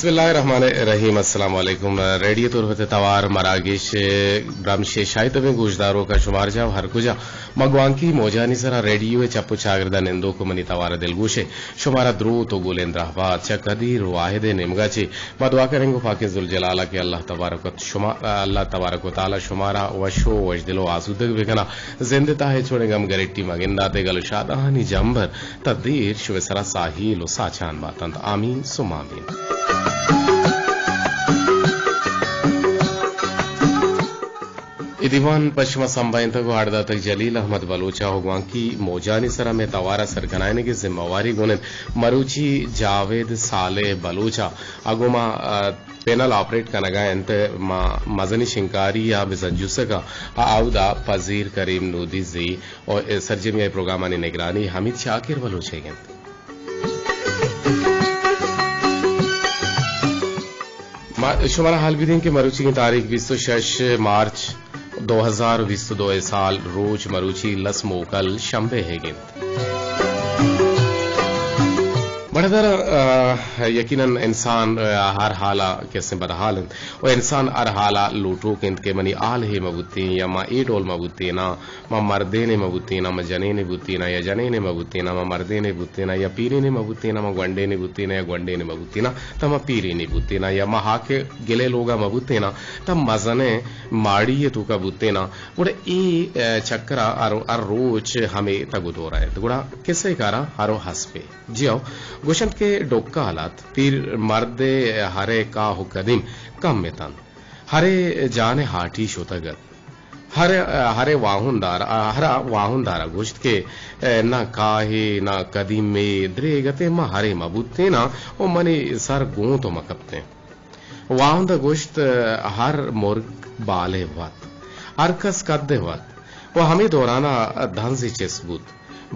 بسم اللہ الرحمن الرحیم۔ السلام علیکم۔ ریڈیو تربت ءِ توار، مراگش، برمش ءِ شاہی تبیں گوشداروکاں، شمار جاہ ہر کجا ما گوانکی موجانی سرا ریڈیو ءِ چپ ءُ چاگرد ءَ نندوک ءُ منی توار ءِ دلگوش ءَ شمارا دروت ءُ گلیں درہبات چہ قدیر واحد ءِ نیمگا چہ ما دعا کنیں گوں پاکیں ذوالجلال ءَ کہ اللہ تبارک و شما، اللہ تبارک و تعالی شمارا وش ءُ وشدل ءُ آسودگ بکنا۔ زند ءِ تہا چوڑیں گم گریٹی مگندات ءُ گل ءُ شادہانی جمبر تا دیر شمئے سرا ساہیل ءُ ساچان باتنت۔ آمین ثم آمین۔ اے دیوان پہ شما سمبھائینتگ ءُ ہاڑ داتگ جلیل احمد بلوچ ءَ ءُ گوانکی موجانی سرا مئے توار ءِ سرکنائینگ ءِ ذمہ واری گون انت مروچی جاوید صالح بلوچ ءَ۔ ءُ گوں ما، آ، پینل آپریٹ کنگا انت، ما مزنی شنکاری ءَ بزاں جسکا ءُ اودا پذیر کریم نودیزی ءُ سرجمی ءِ پروگرامانی نگرانی حمید شاکر بلوچ ئیگ انت۔ ما شمارا حال بدیں کہ مروچی تاریخ بیست ءُ شش مارچ دو ہزار بیست ءُ دو ءِ سال، روچ مروچی لس موکل شمبے ئیگ انت۔ بڑدر، آ، یقیناً انسان، آ، ہر حالا کسیں بدحال انت ءُ انسان ہر حالا لوٹوک انت کہ منی حال ہے مہ بوتیں یا ما اے ڈول مہ بوتیناں، ما مردینے مہ بوتیناں، ما جنینے بوتیناں یا جنینے مہ بوتیناں، ما مردینے بوتیناں یا پیرینے مہ بوتیناں، ما گونڈینے بوتیناں یا گونڈینے مہ بوتیناں، تا ما پیرینے بوتیناں یا ما ہاک گلے لوگا مہ بوتیناں، تا مزنیں ماڑی توکا بوتیناں۔ گڑا اے، آ، چکرا ہر، ہر روچ ہمے تگ ءُ دورا انت۔ گڑا کسہ کارا ہر ءُ ہسپے۔ جیو، گوشنت کہ ڈکال ات، پیر مرد ءِ ہرے کاہ ءُ قدیم کم اتنت۔ ہرے جان ءِ ہاٹی شتگ ات۔ ہر، ہرے واہندار، ہرا واہندارا گوشت کہ نہ کاہے، نہ قدیمے، دریگتے ما ہرے مہ بوتیناں ءُ منی سر گوں تو مہ کپتیں۔ واہند ءَ گوشت، ہر مرگ بالے وت، ہر کس قد ءِ وت۔ ءُ ہمے دورانا دنزے چست بوت۔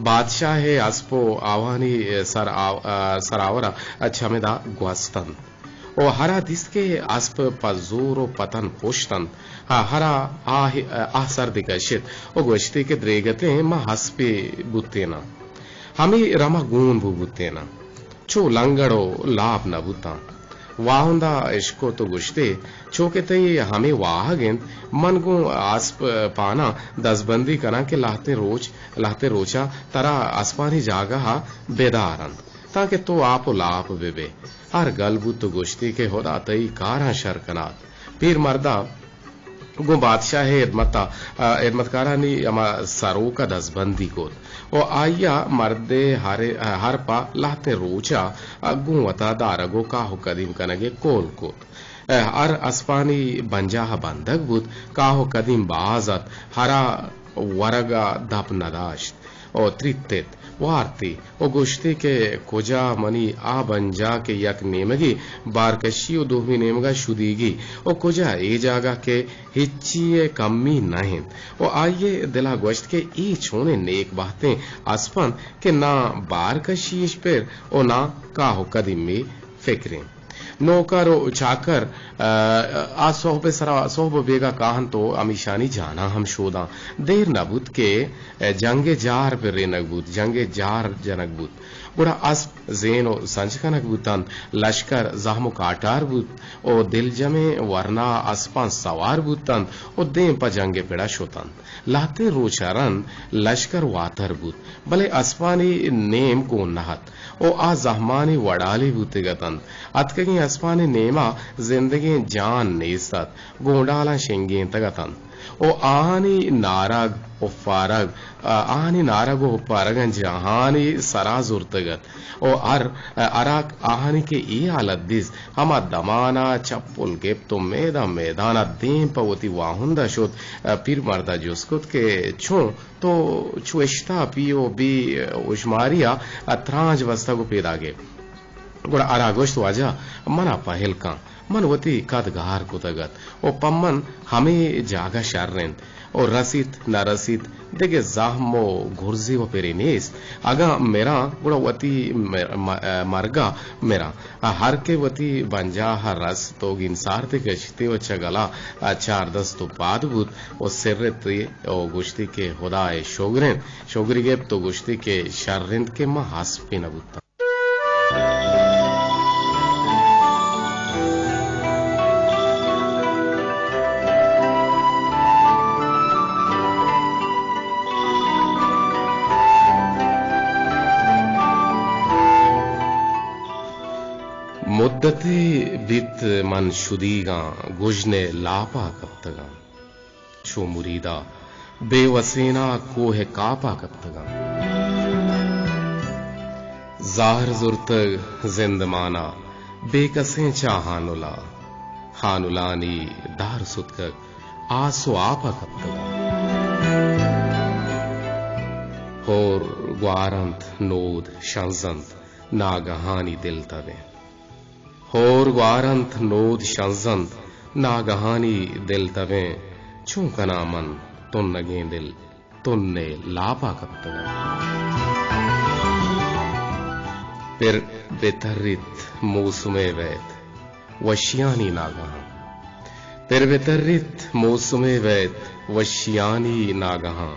بادشاہ ءِ اسپ ءُ آوانی سر آ-، سراور ءَ چمدا گوستنت۔ ءُ ہرا دیست کہ اسپ پہ زور ءُ پتن پشت انت، ہرا آہ، آہ سردی کشت ءُ گوشتی کہ دریگتیں ما اسپے بوتیناں۔ ہمے رما گون بو بوتیناں۔ چو لنگڑ ءُ لاپ نہ بوتاں۔ واہند ءَ اشکت ءُ گوشت ئے، چو کہ تئی ہمے واہگ انت، من گوں اسپ پاناں دزبندی کناں کہ لہتیں روچ، لہتیں روچ ءَ ترا اسپانی جاگہ ءَ بدار انت، تانکہ تو آپ ءُ لاپ بہ بئے۔ ہر گل بوت ءُ گوشت ئے کہ ہدا تئی کاراں شر کنات۔ پیر مرد ءَ گوں بادشاہ ءِ ہدمت ءَ، ہدمتکارانی ہما سروک ءَ دزبندی کت ءُ آئی ءَ مرد ءِ ہر، ہر پہ لہتیں روچ ءَ گوں وت ءَ دارگ ءُ کاہ ءُ قدیم کنگ ءِ کول کت۔ ہر اسپانی بنجاہ ءَ بندگ بوت، کاہ ءُ قدیم باز ات، ہرا ورگ ءَ دپ نہ داشت۔ ءُ تریتت، وارتی ءُ گوشتی کہ کجا منی آ بنجاہ کہ یک نیمگے بارکشی ءُ دومی نیمگا شدیگی ءُ کجا اے جاگہ کہ ہچی ءِ کمی نہ انت۔ ءُ آئی ءِ دل ءَ گوشت کہ اے چونیں نیک بہتیں اسپ انت کہ ناں بارکشی اش پر ءُ ناں کاہ ءُ قدیمی فکریں۔ نوکر ءُ چاکر، آ، آ سہب ءِ سرا، سہب ءُ بیگا کاہنت ءُ ہمیشانی جاناں ہم شوداں۔ دیر نہ بوت کہ جنگ ءِ جار پرینگ بوت، جنگ ءِ جار جنگ بوت۔ گڑا اسپ زین ءُ سنج کنگ بوتنت، لشکر زہم ءُ کاٹار بوت ءُ دلجمیں ورنا اسپاں سوار بوتنت ءُ دیم پہ جنگ ءِ پڑا شتنت۔ لہتیں روچ ءَ رند لشکر واتر بوت، بلے اسپانی نیم گون نہ ات ءُ آ زہمانی وڑالے بوتگ اتنت۔ اتکگیں اسپانی نیما زندگیں جان نیست ات، گونڈالاں شنگینتگ اتنت ءُ آہانی نارگ ءُ پارگ، آ، آہانی نارگ ءُ پارگاں جاہانی سرا زرتگ ات ءُ ہر، ہرا آہانی کہ اے حالت دیست، ہما دمان ءَ چپل گپت ءُ میدان میدان ءَ دیم پہ وتی واہند ءَ شت۔ پیر مرد ءَ جست کت کہ چون تو چو اشتاپی ءُ بے ہشماری ءَ ترانج بستگ ءُ پیداگ ئے؟ گڑا ہرا گوشت، واجہ، من ءَ پہل کن، من وتی کد گار کتگ ات ءُ پہ من ہمے جاگہ شر انت۔ ءُ رسیت نہ رسیت، دگہ زہم ءُ گرزے ءُ پرے نیست۔ اگاں مراں، گڑا وتی مر-، م-، مرگ ءَ مراں۔ ہر کہ وتی بنجاہ ءَ رست ءُ گینسارتے کشت ئے ءُ چہ گل ءَ چاردست ءُ پاد بوت ءُ سرت ئے ءُ گوشت ئے کہ ہدا ءِ شگر انت، شگری گپت ءُ گوشت ئے کہ شر انت کہ من اسپے نہ بوتاں۔ وتی بیت من شدیگاں گژن ءِ لاپ ءَ کپتگاں۔ چو مریدا بے وسینا کوہ کاپ ءَ کپتگاں۔ زہر زرتگ زندمانا بے کسیں چاہانلا۔ ہانلانی دار ستکگ آس و آپ ءَ کپتگاں۔ ہور گوارنت نود شنزنت ناگہانی دل تبیں۔ ہور گوارنت نود شنزنت ناگہانی دل تبیں۔ چون کناں من تنگیں دل تن ءِ لاپ ءَ کپتگاں۔ پر بہ تریت موسمے ویت وشیانی ناگہاں۔ پر بہ تریت موسمے ویت وشیانی ناگہاں۔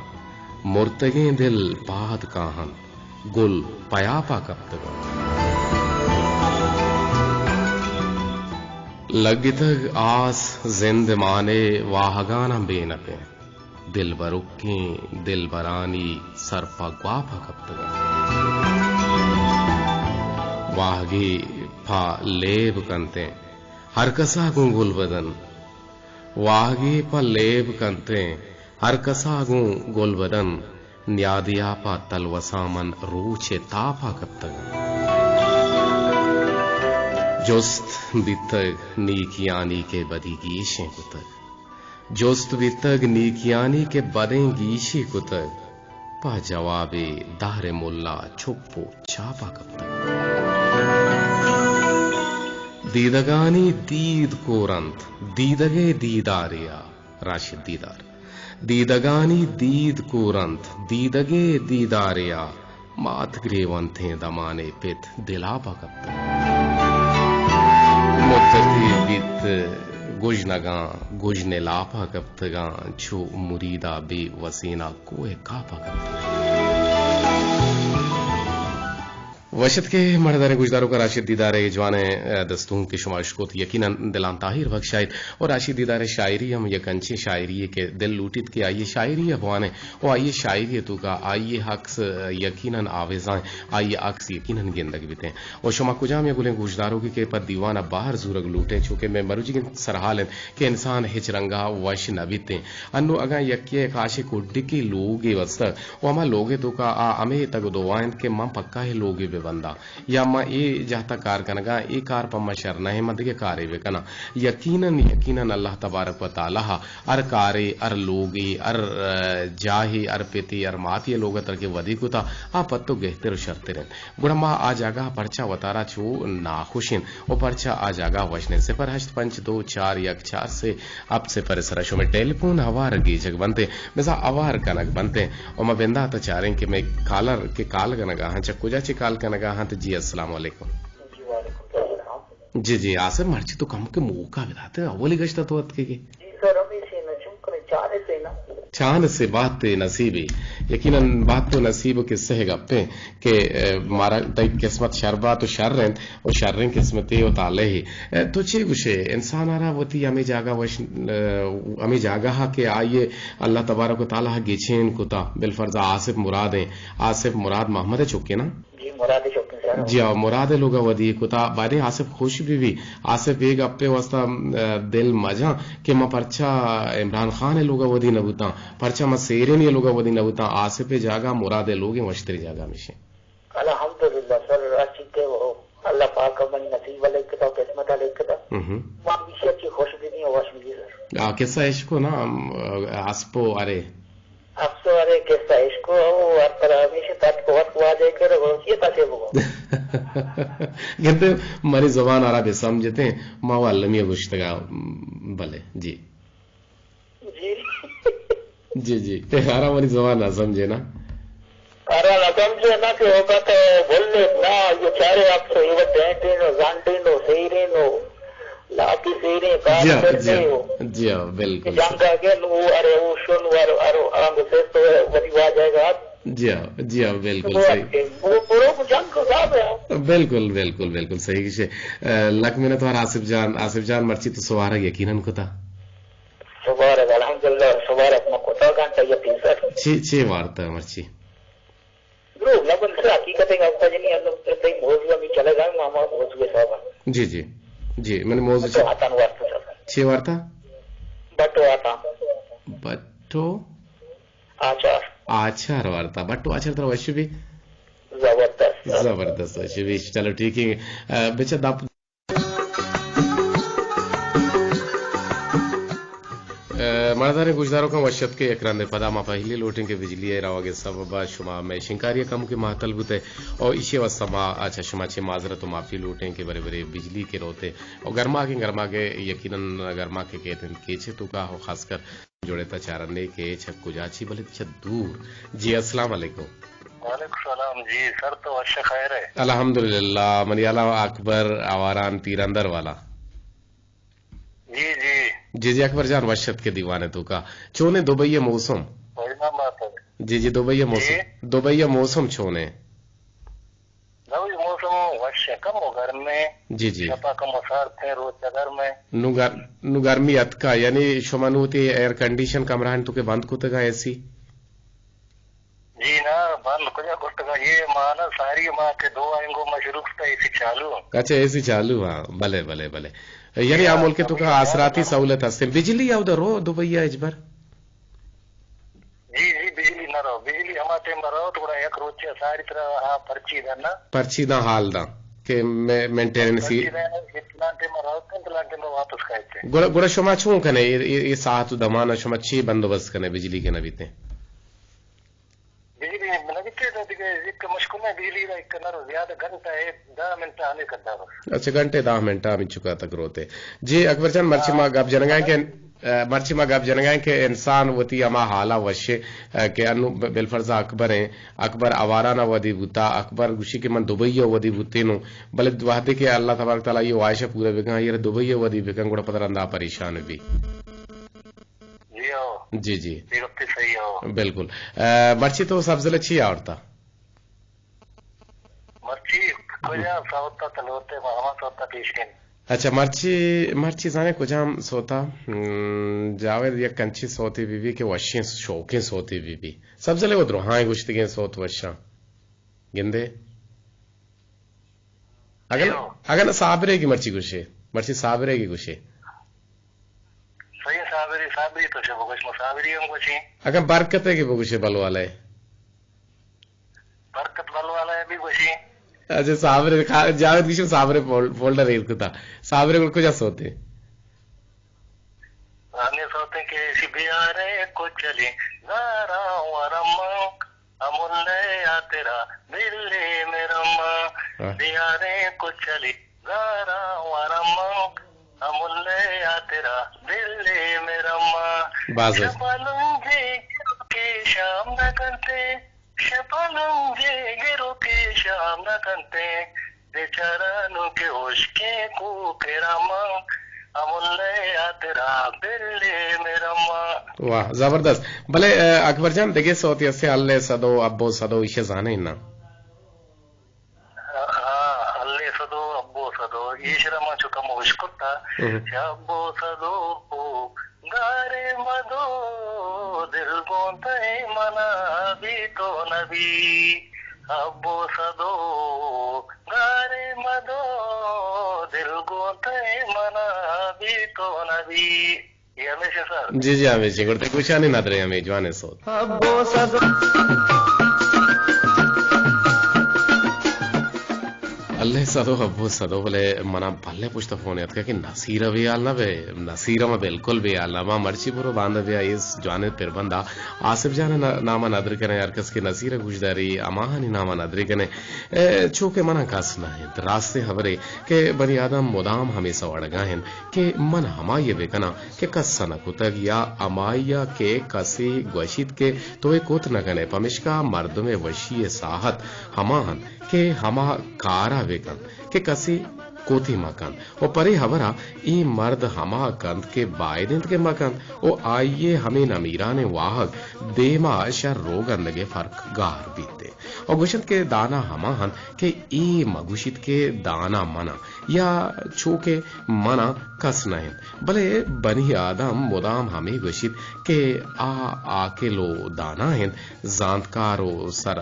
مرتگیں دل پاد کاہنت گل پیاپ ءَ کپتگاں۔ لگتگ آس زندمان ءِ واہگاناں بے نپیں۔ دلبرکیں دلبرانی سر پہ گواپ ءَ کپتگ اَنت۔ واہگے پہ لیب کنتیں، ہر کسا گوں گل بدن۔ واہگے پہ لیب کنتیں، ہر کسا گوں گل بدن۔ نیادیا پہ تلوساں من روچ ءِ تاپ ءَ کپتگ اَنت۔ جست بیتگ نیکیانی کہ بدی گیشیں کتگ۔ جست بیتگ نیکیانی کہ بدیں گیشی کتگ، پہ جوابے دہر ملا چپ و چاپ ءَ کپتگ۔ دیدگانی دید کور اَنت دیدگے دیدارے ءَ، راشد دیدار۔ دیدگانی دید کور اَنت دیدگے دیدارے ءَ، مات گریونتیں دمانے پت دل آپ ءَ کپتگ۔ مدتے بیت گژنگاں گژن ءِ لاپ ءَ کپتگاں، چو مریدا بے وسینا کوہ ءِ کاپ ءَ کپتگاں۔ وش ات کہ مڑداریں گوشداروکاں، راشد دیدار ءِ جوانیں، ءَ، دستونک کہ شما اشکت، یقیناً دلان تاہیر بخشائیت۔ اور راشد دیدار ءِ شاعری ہم یک انچیں شاعری یے کہ دل لوٹیت کہ آئی ءِ شاعری ءَ بوانیں و آئی ءِ شاعری ءِ توکا آئی ءِ عکس یقیناً آویزاں، آئی ءِ عکس یقیناً گندگ بیتیں۔ و شما کجام یک گلیں گوشداروکے کہ پہ دیوان ءَ بہر زورگ لوٹیں، چونکہ مئے مروچیگیں سرحال اِنت کہ انسان ہچ رنگا وش نہ بیتیں۔ انوں اگاں یکے ءِ کاشے کڈکی لوگے بستگ و ہما لوگ ءِ توکا آ ہمے تگ و دعا اِنت کہ من پکا اے لوگے بہ بنداں یا من اے جہتا کار کنگاں، اے کار پہ من شر نہ اِنت، من دگہ کارے بہ کناں۔ یقیناً، یقیناً اللہ تبارک و تعالیٰ ہر کارے، ہر لوگے، ہر، ءَ، جاہے، ہر پتے، ہر ماتے ءِ لوگ ءَ ترا کہ ودی کتا، آ پہ تو گہتر و شرتر اِنت۔ گڑا ما آ جاگہ ءَ پرچا وتارا چو ناخوش ایں و پرچا آ جاگہ ءَ وش نہ ایں؟ صفر ہشت پنچ دو چار یک چار سے ہپت صفر ءِ سرا شمئے ٹیلیفون ہوار گیجگ بنت ایں، بزاں ہوار کنگ بنت ایں۔ و ما بندات ءَ چاریں کہ مئے کالر کہ کال کنگا اَنت، چہ کجا چہ کال کنگا اَنت؟ جی، السلام علیکم۔ جی، وعلیکم السلام۔ جی، جی، آصف، مرچی تو کمکے موقع بدات، اولی گشتا تو اتکے کہ جی سر، ہمیشی نہ چون کنے چانسے نہ۔ چانسے، بات نصیبے۔ یقیناً بات و نصیب و قصہ ءِ گپیں کہ، ءَ، مارا تئی قسمت شر بات و شر اِنت و شریں قسمتے و طالعے۔ ءَ، تو چے گوشے؟ انسان ءَ را وتی ہمے جاگہ وش، ءَ، ہمے جاگہ ءَ کہ آئی ءَ اللہ تبارک و تعالیٰ ءَ گچین کتا، بالفرض آصف مراد ایں، آصف مراد محمد ءِ چکے نا؟ جی، مراد ءِ چکے سر۔ جی ہاں، مراد ءِ لوگ ءَ ودی کتا، باریں آصف خوش بہ بی۔ آصف اے گپ ءِ واسطہ، ءَ، دل مجاں کہ من پرچا عمران خان ءِ لوگ ءَ ودی نہ بوتاں، پرچا من سیرینی ءِ لوگ ءَ ودی نہ بوتاں۔ آصف ءِ جاگہ، مراد ءِ لوگ ایں، وشتریں جاگہ ہمیش ایں۔ الحمدللہ سر، ہرچی کہ وہ اللہ پاک ءَ منی نصیب ءَ لکھتا، قسمت ءَ لکھتا۔ ہم۔ ما ہمیشی چی خوش بہ بی، وش بہ بی سر۔ آ، قصہ اشکو نا، ہم، اسپ و ارے۔ اسپ و ارے قصہ اشکو، او ہر طرح ہمیشی تٹ کو وت واجہ کرے، وہ یہ پتے بگو۔ گندے منی زبان ءَ را بہ سمجھتیں، ما وہ المی گوشتگا، بلے، جی۔ جی۔ جی، جی۔ ارا منی زبان نہ سمجھے نا۔ ارا نہ سمجھے نا کہ وقت بھلے نا، یہ چارے آپ سے، یہ ٹینٹین و زانڈین و سیرین و لاپی سیرین کار جی ہاں، کرتے جی ہاں، ہو۔ جی ہاں، بالکل۔ جنگ آگے نو، ارے وہ شن ور، ارو آنگو سے تو ودی واجہ گا۔ جی ہاں، جی ہاں، بالکل وہ صحیح۔ وہ پرو کو جنگ کو صاحب ہے۔ بالکل، بالکل، بالکل صحیح کشے۔ ءَ، لک منت وار آصف جان، آصف جان مرچی تو سوارگ یقیناً کتا۔ سوارگ الحمدللہ، سوارگ ما کتا گھنٹہ یا تین سر۔ چی، چی وارتا مرچی؟ دروغ نہ بند سر، حقیقت ءِ گپ جنی، انو تئی موضوع ہمیں چلے گا، ما، ما موضوع صاحب۔ جی، جی۔ جی، منی موضوع بٹو چی؟ آتان وارتا۔ چی وارتا؟ بٹو آتان۔ بٹو؟ آچار۔ آچار وارتا۔ بٹو آچار ترا وش بی؟ زبردست۔ زبردست وش بی۔ چلو ٹھیک ہے۔ آ، بچہ دپ-، آ، مردان گوشداروکاں وش اتک کہ یک رندے پدا ما پہلی لوٹیں کہ بجلی ء روگ ء سبب ء شما مئے شنکاری ء کمکے معطل بوتے او ایشی ء واستہ ما اچھا شما چے معذرت و معافی لوٹیں کہ برے برے بجلی کہ روتے او گرماگیں گرماگے یقیناً گرماگ کہ کیت انت کیچ ء توکا او خاص کر جوڑے تا چارنے کہ چہ کجا چی بلے چہ دور۔ جی السلام علیکم۔ وعلیکم السلام جی، سر تو وش خیر ہے؟ الحمدللہ، منی حالا اکبر آواران پیرندر والا۔ جی جی۔ جی جی اکبر جان وش اتک کہ دیوانے توکا۔ چونے دبئی موسم؟ وینا بات ہے۔ جی جی دبئی موسم۔ جی۔ دبئی موسم چونے؟ دبئی موسم وش ہے، کم و گرم ہے۔ جی جی۔ شپا کم و سارت ہے، روچ گرم ہے۔ نو گر-، نو گرمی اتکا، یعنی شما نو تے ایئر کنڈیشن کمرہ تو کے بند کتگا اے سی؟ جی نا، بند کجا کٹگا، یہ مانا ساری ما کے دو آئیں گو مشروب تا اے سی چالو۔ اچھا اے سی چالو ہاں، بلے بلے بلے۔ یعنی آ ملک تو کا آسراتی سہولت ہستے، بجلی او درو دبئی اجبر؟ جی جی، بجلی نہ رہو، بجلی ہما ٹائم رہو تو گڑا یک روچے ساری طرح ہاں پرچی دانا۔ پرچی دا حال دا کہ مے-، مینٹیننس ہی۔ پرچی دانا، اتنا ٹائم رہو تو اتنا ٹائم واپس کھائے تھے۔ گڑا، گڑا شما چون کنے اے، اے، اے ساعت و دمانا شما چی بندوبست کنے بجلی کے نہ بیتے؟ بجلی نہ بیتے تو دیگه یک مشکل نہ، بجلی را ایک نہ رو زیادہ گھنٹہ ہے، دہ منٹ آنے کرتا بس۔ اچھا، گھنٹے دہ منٹ ہمیں چکا تک روتے۔ جی اکبر جان، مرچی ما گپ جنگائیں کہ، اہ، مرچی ما گپ جنگائیں کہ انسان وتی ہما حالا وشے، اہ، کہ انو ب-، بالفرض اکبر ہیں، اکبر آوارانا ودی بوتا، اکبر گوشی کہ من دبئی ودی بوتینو، بلے وحدے کہ اللہ تبارک تعالی یہ واہشہ پورا بکن، یہ دبئی ودی بکن، گڑا پتہ رندا پریشان بی۔ جی ہو۔ جی جی۔ یہ گپ صحیح ہو۔ بالکل۔ اہ، مرچی تو سبزلے چی آورتا؟ مرچی کجا سوتا تلوتے ما ہما سوتا پیش کن۔ اچھا، مرچی، مرچی زانے کجام سوتا؟ ہم، جاوید یک کنچی سوتی بی بی کہ وشیں شوقیں سوتی بی بی۔ سبزلے وہ درہائیں گوشتگیں سوت وشاں۔ گندے؟ اگن، اگن صابرے کی مرچی گوشے، مرچی صابرے کی گوشے۔ صحیح صابری، صابری تو چه بگوش، ما صابری ہم گوشیں۔ اگن برکتے کی بگوشے بلوالے۔ برکت بل والا ہے بھی گوشی۔ اچھا، صابر خا-، جاوید گوشی صابر فول-، فولڈر ایر کتا۔ صابر گڑ کجا سوتے؟ ہمیں سوتے کہ اسی بیارے کو چلی زارا ورما، امولے آترا دلی میرما۔ ہاں۔ بیارے کو چلی زارا ورما، امولے آترا دلی میرما۔ باز است۔ شپا لنجے گرو کے شام نہ کنتے، شپا لنجے گرو کے شام نہ کنتے، بیچارہ نو کے ہوشکے کو کرما، امولے آترا دلی میرما۔ واہ، زبردست۔ بلے، اہ، اکبر جان، دگہ سوتی اسے، اللہ صدو، ابو صدو، ایشے زانے نا؟ ہاں، اللہ صدو، ابو صدو، ایشرا ما چو کم ہوش کتا۔ ہم۔ کہ ابو صدو، گارے مدو، دل گون تئی منا بی تو نبی۔ ابو صدو، گارے مدو، دل گون تئی منا بی تو نبی۔ یہ ہمیشہ سر۔ جی، جی، ہمیشہ۔ گڑا تئی گوشانی ندرے ہمیں جوانے سوت۔ ابو صدو۔ اللہ صدو، ابو صدو، بلے منا بلے پشت فون یاد کہ نصیر بے حال نہ بے، نصیر ما بالکل بے حال نہ۔ ما مرچی برو باندا بیا اس جوانے پر بندا آصف جان نا-، نام ندر کریں، ہر کس کے نصیر گوشداری، اماہانی نام ندر کریں۔ اے، چو کہ منا کس نہ انت۔ راستیں خبرے کہ بنی آدم مدام ہمے سوڑگا انت کہ من ہمائی ء بہ کناں کہ کس ء نہ کتگ یا ہمائی ء کہ کسے گوشیت کہ تو اے کت نہ کن ئے، پمشکا مردم ء وشی ء ساہت ہما انت کہ ہما کار ء بہ کنت کہ کسے کت ئے مہ کنت۔ و پرے ہبر ء اے مرد ہما کنت کہ باید انت کہ مہ کنت و آئی ء ہمے نمیرانیں واہگ دیما شر روگندگ ء فرق گار بیت۔ و گوشنت کہ دانا ہما انت کہ اے مہ گوشیت کہ دانا من آں، یا چو کہ من آں کس نہ انت۔ بلے بنی آدم مدام ہمے گوشیت کہ آ عاقل و دانا انت، زانتکار و سر،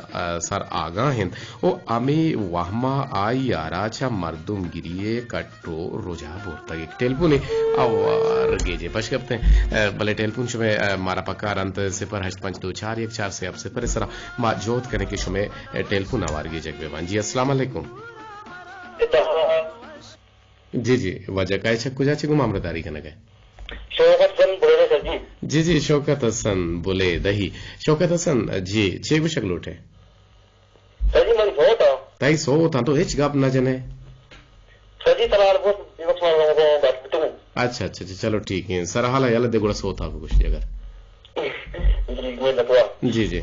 سر آگاہ انت و ہمے وہما آئی ءَ را چہ مردم گری ءِ کٹ و رجا برتگ۔ یک ٹیلیفونے آوار گیجے پش کپتیں۔ بلے ٹیلیفون شمئے مارا پکار انت، صفر ہشت پنچ دو چار یک چار سے ہفت صفر ءِ سرا۔ ما جہد کنیں کہ شمئے ٹیلیفون آوار گیجگ بہ بنت۔ جی، السلام علیکم۔ جی، جی، واجہ کائے چہ کجا چہ گوں ما ہمراہداری کنگ ءَ؟ شوکت حسن بلیدہ سر جی۔ جی، جی، شوکت حسن بلیدہ۔ شوکت حسن، جی، چے گوشگ لوٹے؟ سر جی، منی سوت آں۔ تئی سوت آں، تو ہچ گپ نہ جنے۔ سر جی، تلار بوت، بس من گپ تو۔ اچھا، اچھا، اچھا، چلو ٹھیک ہے۔ سر حالا یلا دے گڑا سوت آ بگوش جگر۔ جی، جی۔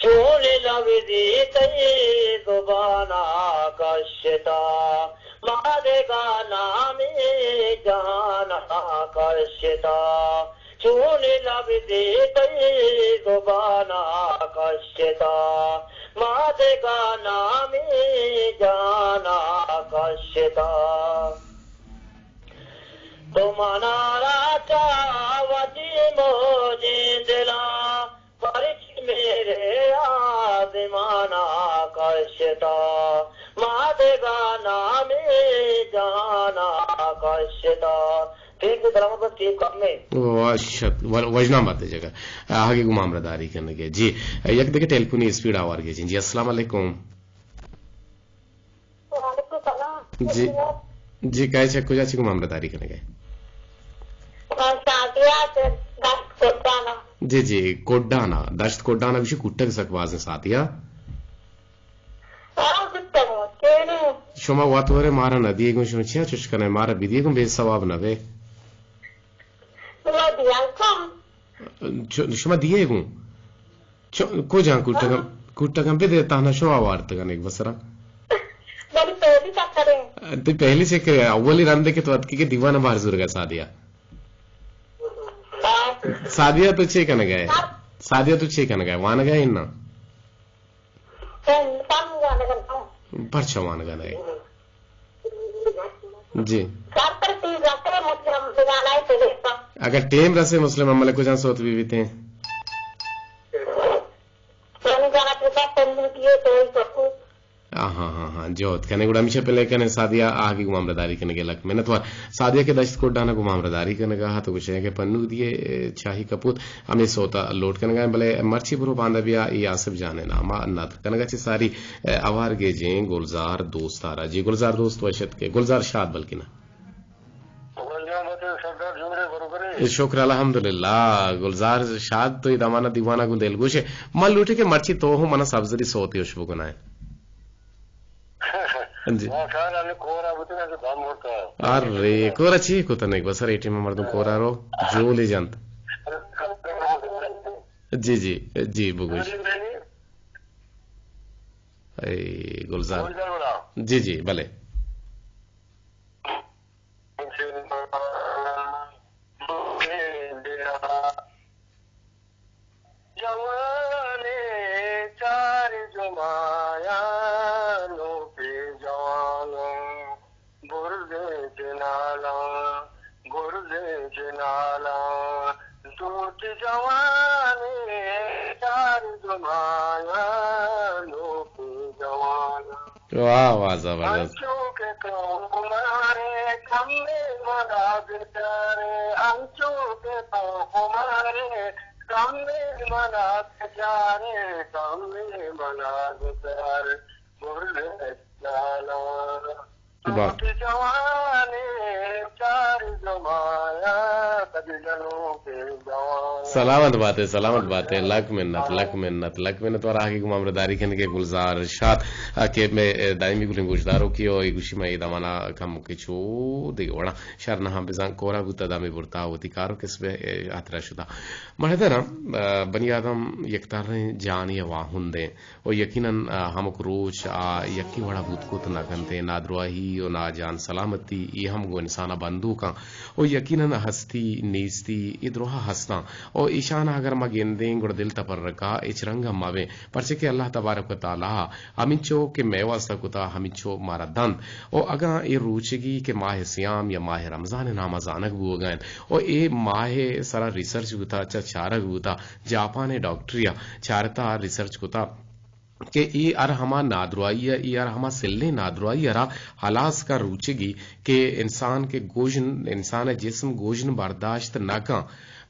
چون لبزی تئی زبان ءَ کشتا، ما دگہ نامی جہان ءَ کشتا۔ چون لبزی تئی زبان ءَ کشتا، ما دگہ نامی جہان ءَ کشتا۔ تو منارا چہ وتی موجیں دلاں، پرچی میرے آزمانا کشتا، ما دگہ نامی جہانا کشتا۔ ٹیپ تو سلامت بس، ٹیپ کم ہے۔ وشت، و-، وژنا مت جگہ۔ آگے گوں ما ہمراہداری کنگے۔ جی، یک دگہ ٹیلیفونی اسپیڈ آوار گے۔ جی، جی، السلام علیکم۔ وعلیکم السلام۔ جی، جی، کئے چہ کجا چہ گوں ما ہمراہداری کنگے؟ سعدیہ چہ دشت کڈانا۔ جی، جی، کڈانا، دشت کڈانا گوشی کٹگ سک بازیں سعدیہ۔ ہاں، کٹگ، چے نہ؟ شما وت ورے مارا نہ دیے گوں، شما چیا چش کنے؟ مارا بدیے گوں بے ثواب نہ بے۔ شما دیاں کم۔ چ-، شما دیے گوں؟ چ-، کجا کٹگم؟ ہاں۔ کٹگم بدے تہنا شما وارتگن ایک بسرا۔ بڑی پہلی چکرے۔ تی پہلی چکرے، اولی رندے کہ تو اتکی کہ دیوانہ بار زورگا سعدیہ۔ ہاں۔ سعدیہ تو چے کنگا ہے؟ ہاں۔ سعدیہ تو چے کنگا ہے؟ وانگا ہے نا؟ پرچا وانگا نہ؟ جی۔ اگر ٹیم رسے مسلم ہم ملک جان سوت بہ بیتیں۔ ہاں، ہاں، ہاں، ہاں، جہد کنے گڑا ہمیشہ پلے کنے سعدیہ آہگی گوں ہمراہداری کنگے لک منت وار۔ سعدیہ کہ دشت کڈانا گوں ہمراہداری کنگا ہا تو گوشے کہ پنو دیے چاہی کپوت۔ ہمے سوت ء لوٹ کنگا ایں، بلے مرچی برو باندا بیا، اے آصف جان ء نام ء ندر کنگا چہ ساری ء ہوار گیجیں گلزار دوست ء را۔ جی گلزار دوست وش اتکے، گلزار شاد بلکنا۔ گل جان بتے سردار جوڑے بروبرے؟ شکر الحمدللہ، گلزار شاد تو اے دمانا دیوانا گوں دلگوش ئے۔ من لوٹے کہ مرچی تو ہوں منا سبزری سوتے ہوش بکنائے۔ جی۔ ما کار ہمیں کورا بوتگ کہ دم مرتا۔ ارے، کورا چی کتنگ؟ بس ارے ٹیم مردم کورا رو جولی جنت۔ جی، جی، جی، بگوش۔ اے گلزار۔ جی، جی، بلے۔ جوانیں چار جمایاں نوکیں جواناں، برزیں جنالاں، برزیں جنالاں، دوچ جوانیں چار جمایاں نوکیں جواناں۔ واہ، واہ، زبردست۔ انچو کہ تو مارے کمے منا بچارے، انچو کہ تو مارے کمے منا بچارے، کمے منا بچارے، برزیں جنالاں۔ واہ۔ جوانیں چار جمایاں، کدی جنوکیں جواناں۔ سلامت باتے، سلامت باتے، لک منت، لک منت، لک منت، ترا آگے گوں ہمراہداری کنگے گلزار شاد، آ، کہ مئے دائمی گلیں گوشداروکے او، اے گوشی ما اے دمانا کم کہ چو دگہ وڑا شر نہ ہم بزاں کورا بوتا، دامی برتا وتی کارو کسبے ہاترا شتا۔ من ہدرا، آ، بنی آدم یک تریں جانی واہندیں۔ و یقیناً، آ، ہمک روچ آ یکیں وڑا بوت کت نہ کنت ء نادراہی و ناجان سلامتی اے ہم گوں انسان ء بندوکاں و یقیناً ہستی نیستی، اے دراہ ہستاں۔ او ایشان اگر ما گندیں گڑا دل تپرکا ہچ رنگ ہم مبیں، پرچہ کہ اللہ تبارک و تعالی ہمینچو کہ مئے واسطہ کتا، ہمینچو مارا دنت۔ او اگاں اے روچگی کہ ماہ صیام یا ماہ رمضان ناما زانگ بوگا انت، او اے ماہ سرا ریسرچ بوتا، چہ چارگ بوتا، جاپان ڈاکٹریا چارتا، ریسرچ کتا، کہ اے ہر ہما نادراہی ء، اے ہر ہما سلیں نادراہی ء را ہلاس کن روچگی کہ انسان کہ گژن، انسان ء جسم گژن برداشت نہ کن،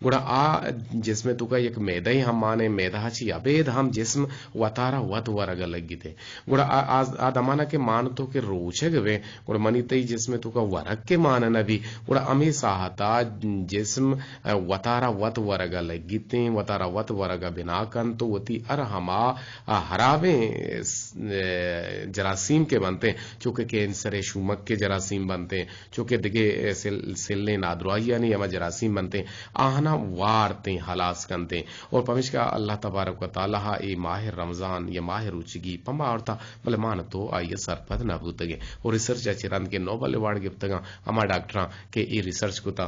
گڑا آ جسم ء توکا یک میدہ ہم مانے، میدہ چی ابید ہم جسم وتارا وت ورگ ء لگیتے۔ گڑا آ، آ، آ دمانا کہ مان تو کہ روچگ بے، گڑا منی تئی جسم ء توکا ورگ کہ مان نہ بی، گڑا ہمے ساعتا جسم وتارا وت ورگا لگیتیں، وتارا وت ورگا بنا کنت و وتی ہر ہما ہرابیں س-، جراثیم کہ بنتیں، چوکہ کینسر شومک کے جراثیم بنتیں، چوکہ دگہ سل-، سلیں نادراہیانی ہما جراثیم بنتیں، آہنا وارتیں، ہلاس کنتیں۔ اور پمیشکا اللہ تبارک و تعالی اے ماہ رمضان یا ماہ روچگی پما آورتا، بلے مان تو آئی سرپد نہ بوتگیں۔ اور ریسرچ اچ رند کہ نوبل ایوارڈ گپتگاں ہما ڈاکٹراں کہ اے ریسرچ کتا،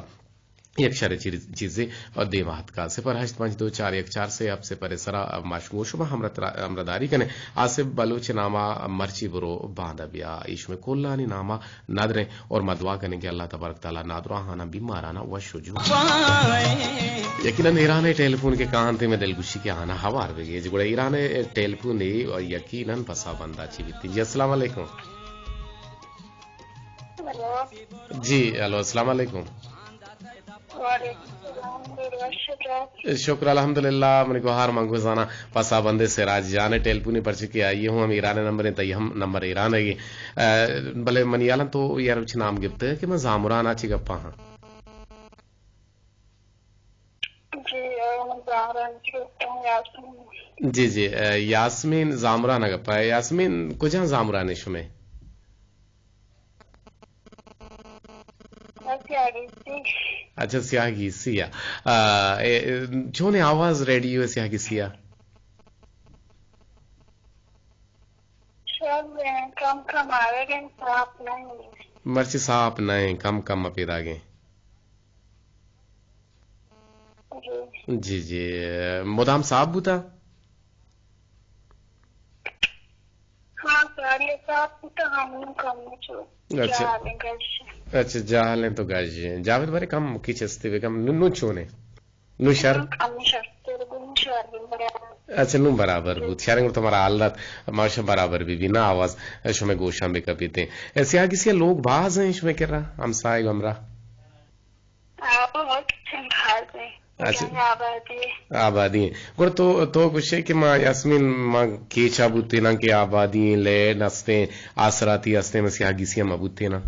یک شر چیز-، چیزے اور دیما اتکا۔ صفر ہشت پنچ دو چار یک چار سے ہفت صفر سرا ماشگو شما ہمراہ ترا-، ہمراہ داری کنے۔ آصف بلوچ ناما مرچی برو باندا بیا۔ ایش میں کلانی ناما ندریں اور ما دعا کنیں کہ اللہ تبارک تعالی نادراہانا بیمارانا وش و جو۔ یقیناً ایران ٹیلیفون کے کانتے میں دلگوشی کے آنا ہوار بگے۔ جی گڑا ایران ٹیلیفون یقیناً پسا بندہ چی بیتی۔ جی السلام علیکم۔ ہیلو۔ جی، ہیلو، السلام علیکم۔ وعلیکم السلام، جوڑ وش ئے؟ شکر الحمدللہ، منی گوہار من گوزانا پسا بندے سراج جان ٹیلیفونی پرچے کہ آئی ہوں ہم ایران نمبر ہیں، تئی ہم نمبر ایران ہے۔ اے، بلے منی حالاں تو یار اچ نام گپتے کہ من زامران آ چی گپا ہاں۔ جی، اے، من زامران چی گپتا ہوں، یاسمین۔ جی، جی، اے، یاسمین زامران گپا ہے۔ یاسمین کجا زامران ہے شمے؟ اچھا، سیاہ گیسی۔ اچھا، سیاہ گیسی ء۔ آ، اے، چونیں آواز ریڈیو ء سیاہ گیسی ء؟ شر ایں، کم کم آوگ ء، صاف نہ ایں۔ مرچی صاف نہ ایں، کم کم پیداگ ایں۔ جی۔ جی، جی، مدام صاف بوتا؟ ہاں، ساری صاف بوتا، ہم کم چو۔ اچھا۔ جہل ایں گش۔ اچھا، جہل ایں تو گش۔ جاوید بارے کم کی چستے بے کم، نو، نو چونے؟ نو شر؟ ہم کم شر، تیرے دن شر برابر۔ اچھا، نو برابر بوت۔ شر انگو تمہارا حالت ماشا برابر بی بی نا، آواز شمے گوشاں بے کپیتے۔ اے سیاہ گیسی لوگ باز ہیں شمے کرا، ہمسائے گمرا؟ آ، بہت چنگال ایں۔ اچھا۔ جنگ آبادی۔ آبادی ایں۔ گڑا تو، تو گوشے کہ ما یاسمین، ما کیچا بوتیناں کہ آبادی ایں، لین استیں، آسراتی استیں، ما سیاہ گیسی ما بوتیناں۔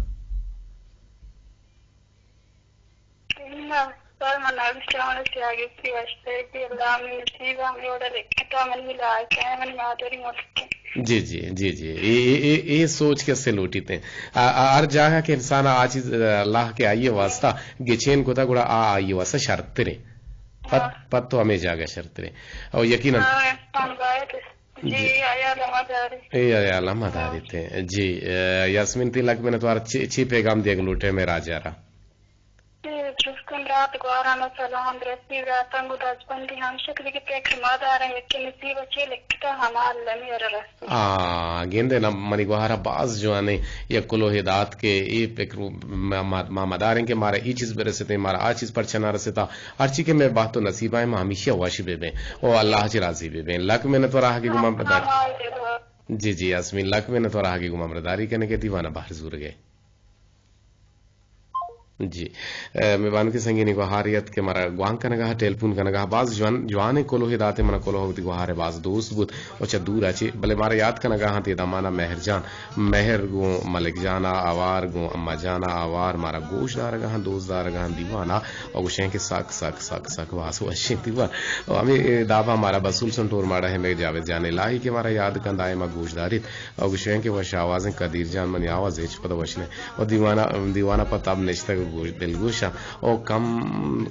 نہ، سر، من نہ گوشاں، من سیاہ گیسی وشتر کہ اللہ من نصیب ہم روڈ لکھتا، من ملاقہ ہے، من مادری ملک۔ جی، جی، جی، جی۔ اے، اے، اے، اے سوچ کسے لوٹیت ایں۔ آ، آ، ہر جاگہ کہ انسان آ چیز، آ، اللہ کہ آئی واسطہ گچین کتا، گڑا آ آئی واسطہ شرتر ایں۔ پت، ہاں۔ پت تو ہمے جاگہ شرتر ایں۔ او یقیناً۔ ہاں، انسان باید۔ جی، جی۔ اے حیال ہم داری۔ اے حیال ہم داری تے۔ جی، آ، یاسمین تی لک منت وار چی، چی پیغام دیگ لوٹے میں راجا را؟ اے درستیں برات گوہاراں سلام رسی، براتاں گوں دزبندی ہمشک دگہ فکر مہ داریں، یکے نصیب ء چے لکھتا ہما المی ء را رسی۔ آ، گندے نا منی گوہارا باز جوانیں یک کلوہے دات کہ اے فکر ما، ما، ما مداریں کہ مارا اے چیز برسیتیں، مارا آ چیز پرچہ نہ رسیتا، ہرچی کہ مئے بہت و نصیبا ایں ما ہمیشی ء وش بہ بیں و اللہ چی راضی بہ بیں۔ لک منت وار آہگے گوں ما بدار۔ جی، جی، یاسمین، لک منت وار آہگے گوں ما برداری کنے کہ دیوانہ بہر زورگے۔ جی۔ اے، مئے بانکیں سنگینی گوہارے ات کہ مارا گوانک کنگا، ٹیلیفون کنگا، باز جوان، جوانیں کلوہے داتے، منا کلوہ وتی گوہارے باز دوست بوت و چہ دور ء چہ، بلے مارا یاد کنگا انت اے دمانا مہر جان، مہر گوں ملک جانا آوار، گوں اما جانا آوار، مارا گوش دارگا انت، دوست دارگا انت دیوانا و گوشیں کہ سک، سک، سک، سک باز وشیں دیوان۔ و ہمے دابا مارا بسول سنٹور ماڑا ہے مئے جاوید جان الہی کہ مارا یاد کنت، آئے ما گوش داریت۔ او گوشیں کہ وش آوازیں قدیر جان، منی آواز ہچ پدا وش نہ۔ او دیوانا، دیوانا پہ تب نشتگ، گوش-، دلگوشاں۔ او کم،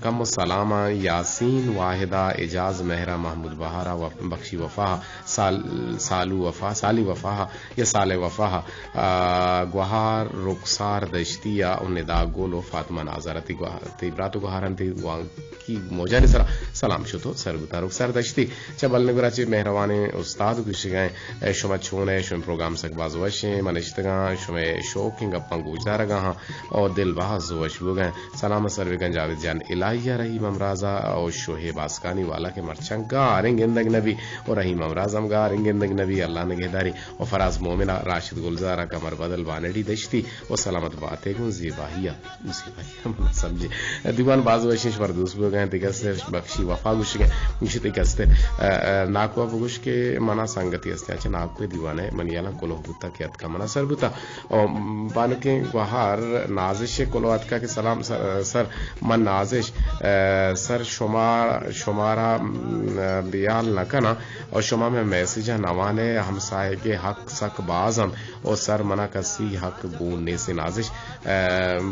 کم و سلاماں یاسین واحدا، اعجاز مہرا، محمود بہارا، وف-، بخشی وفا، سال-، سالو وفا، سالی وفا یا سال وفا، آ، گوہار رخسار دشتی یا او ندا گل و فاطمہ نازر تی گوہار، تی برات و گوہاران تی گوانکی موجانی سرا سلام شتو سر بوتا۔ رخسار دشتی چہ بلنگورا چہ مہروانیں استاد گوشگائیں، اے شما چون اے؟ شمئے پروگرام سک باز وش ایں، من اشتگاں شمئے شوکیں گپاں گوشدارگا ہاں۔ او دل باز وش بوگیں۔ سلام سر بکن جاوید جان الہی ء، رحیم امراز ء او شعیب آسکانی والا کہ مرچاں گاریں گندگ نبی، او رحیم امراز ہم گاریں گندگ نبی، اللہ نگہداری۔ او فراز مومن ء، راشد گلزار ء، قمر بدل بانڑی دشتی، او سلامت باتے گوں زیبائی ء، زیبائی ء من سمجھے۔ دیوان باز وشیں، شمار دوست بوگیں۔ دگہ سے بخشی وفا گوشگیں، گوشتے کستے، ا، ا، ناکو ء بگوش کہ منا سنگتی ہستے، اچھا ناکو دیوانے منی یالاں کلوہ بوتا کہ اتکا منا سر بوتا۔ او بانکیں گوہار نازش ء کلو اتکا کہ سلام سر، سر من نازش، ا، سر شما، شمارا، م، بیال نہ کناں او شما مئے میسج ء نوان ء، ہمساہگ ء حق سک باز انت او سر منا کسی حق گون نیست نازش، ا،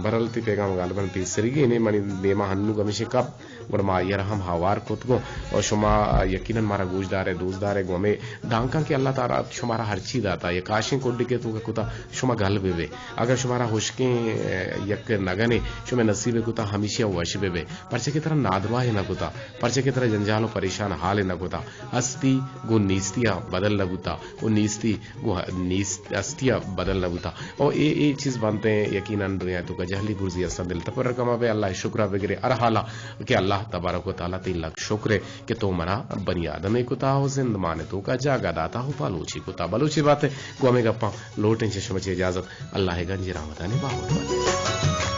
برل تی پیغام غالباً پیسریگی نے منی دیما ہنوگ ہمیشیں کپ گڑا ما آئی ء را ہم ہوار کت گوں۔ و شما یقیناً مارا گوش دارے، دوست دارے گوں ہمے دانکاں کہ اللہ تعالیٰ شمارا ہرچی داتا، یک کاشیں کڈکے توکا کتا، شما گل بہ بے۔ اگر شمارا ہشکیں، ء، یک نگنے شمئے نصیب کتا، ہمیشی ء وش بہ بے۔ پرچہ کہ ترا نادراہ نہ کتا، پرچہ کہ ترا جنجال و پریشان حال نہ کتا۔ ہستی گوں نیستی ء بدل نہ بوتا، و نیستی گوں نیست ہستی ء بدل نہ بوتا۔ او اے، اے چیز بنت ایں، یقیناً دنیا توکا جہلی برزی استاں، دل تپر رقم بے، اللہ شکر ء بگرے ہر حالا کہ اللہ تبارک و تعالیٰ تئی لک شکر ہے کہ تو منا بنی آدمے کتا و زندمان توکا جاگہ داتا و بلوچی کتا۔ بلوچی بات ہے، گوں ہمیں گپاں لوٹیں چہ شما چہ اجازت، اللہ گنج رحمتانی باہوٹ بات۔